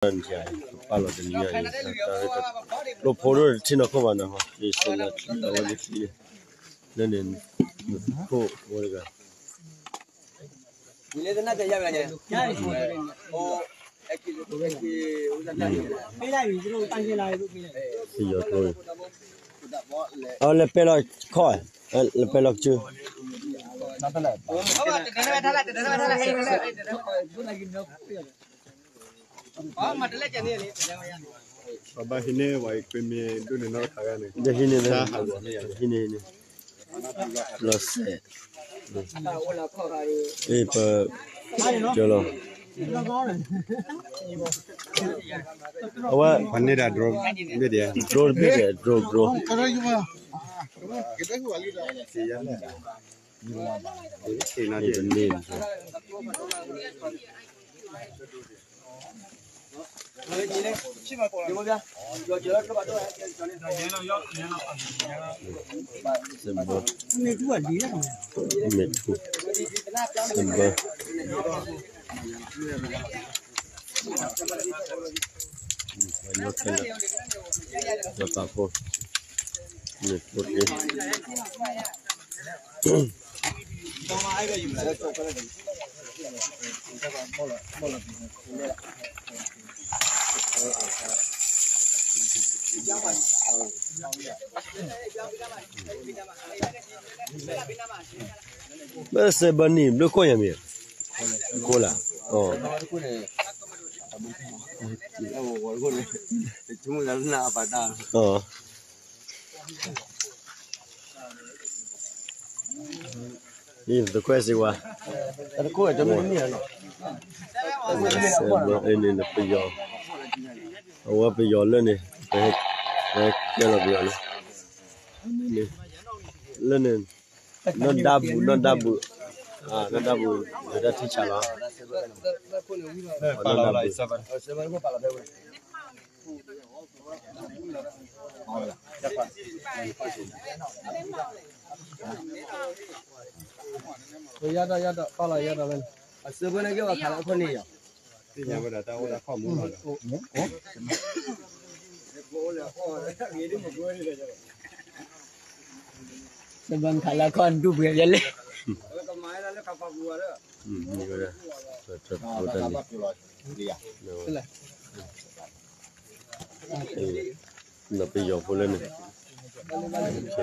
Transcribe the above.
နံၤ ပပာ်လီၤတနံၤညါအံၤ တၢ်ရ့ၣ်တၢ်ကျိၤဖိဒိၣ်တထံၣ်နီၢ်ခိၣ်ဘၣ်နီၤ ယစံးလီၤအဝဲသ့ၣ်လၢန့ၣ် ခိၣ်ဝဲတဂၤ ပယီၤကျိန့ၣ် အလဲၤပဲလီၤခီၣ် လဲၤပဲလီၤကစၢၢ် ပဘၣ်ဟံးန့ၢ်ဝဲကွ့မ့ၢ်ဒိၣ်န့ၣ်နီတခါဂၤန့ၣ် ဟံးန့ၢ် ဟံးန့ၢ် လီၤစဲး အ့ၣ် ပ ကၢလီၤ အဝဲ ပှၤန့ၢ်ဒၣ် drone ဘ့ၣ်ဒဲး drone ဘ့ၣ်ဒဲး drone drone စဘၢ မ့ၢ်ထူ စဘၢ ပှၤညီခဲလၢာ် ဒီးပာ်ဖှိၣ် မ့ၢ်ဖိတ့ ဘၣ်စဲးဘၢနံၣ်ဘျုးခိၣ်ညါမ့ၢ် ကိးလၢ အံၤ သခွဲးစ့ဝါ စဲးဘၢအံၤန့ၣ် ပယီၤ အဝဲပယီၤလၢန့ၣ် ပဟဲကဲလီၤပယီၤန့ၣ် လၢန့ၣ် နီၢ်ဒၣ်ဘူၣ် နီၢ်ဒၣ်ဘူၣ် နီၢ်ဒၣ်ဘူၣ် ဝဲဒၣ်ထံဆးလီၤ နီၢ်ဒၣ်ဘူၣ် ယၤဒီး ယၤဒီး ပာ်လီၤယၤဒီးလၢ အစၢဖၢန့ၣ်က့ၤဝဲခးလၢအခိၣ်န့ၣ်ယီၤ သ့ၣ်ညါဝဲဒၣ်တၢ်အိၣ်တၢ်ခီၣ်မူလီၤဒီး စဘၢခးလၢခီၣ်ဒူၣ်ပှဲၤယဲလဲၣ် မ့ၢ်ဝဲဒၣ် တၢ်တၢ်တၢ်တၢ်န့ၣ် ဒီးပယီၤဖိလၢန့ၣ် ပ